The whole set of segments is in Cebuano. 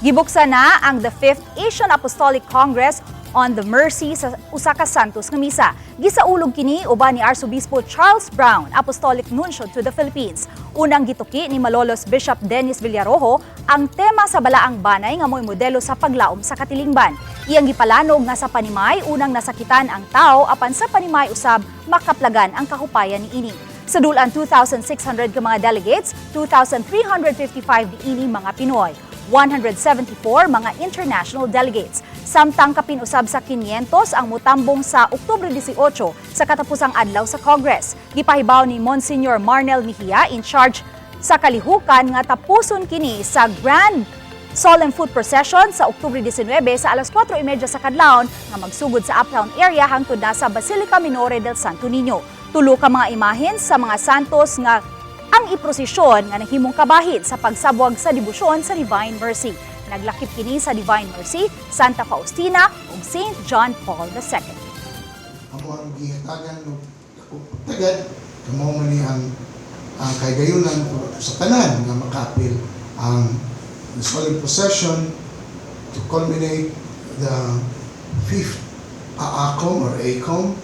Gibuksan na ang the 5th Asian Apostolic Congress on the Mercy sa usa ka Santos nga misa. Gisaulog kini uban ni Arsobispo Charles Brown, Apostolic Nuncio to the Philippines. Unang gituki ni Malolos Bishop Dennis Villarojo ang tema sa Balaang Banay nga mo'y modelo sa paglaom sa katilingban. Iyang gipalanog nga sa panimay unang nasakitan ang tao, apan sa panimay usab makaplagan ang kahupayan niini. Sa dulan 2,600 ka mga delegates, 2,355 niini mga Pinoy. 174 mga international delegates. Samtang kapin usab sa 500 ang mutambong sa Oktubre 18 sa katapusang adlaw sa Congress. Gipahibaw ni Monsignor Marnel Mejia, in charge sa kalihukan, nga tapuson kini sa Grand Solemn Foot Procession sa Oktubre 19 sa alas 4:30 sa kadlawon nga magsugod sa Uptown area hangtod na sa Basilica Minore del Santo Niño. Tulo ka mga imahen sa mga santos nga ang iprosesyon nga nahimong kabahin sa pagsabwag sa debosyon sa Divine Mercy. Naglakip kini sa Divine Mercy, Santa Faustina ug Saint John Paul II. Amo ang gihatagan og tagad kamo man ni ang kahigayunan sa tanan nga makaapil ang the solemn procession to culminate the fifth AACOM or ACOM,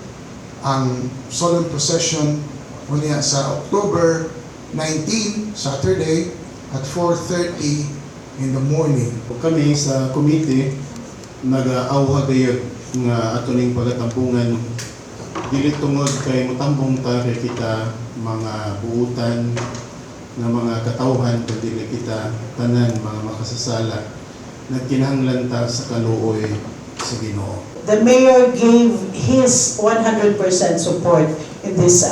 ang solemn procession unya sa October 19, Saturday, at 4:30 in the morning. Kami sa committee nag-awha gayud nga ato ning pagatampungan, dili tungod kay motambong ta kay kita mga buutan nga mga katawhan, kundi kita tanan mga makasasala, nagkinahanglan ta sa kaluoy sa Ginoo. The mayor gave his 100% support in this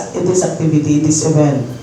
activity, this event.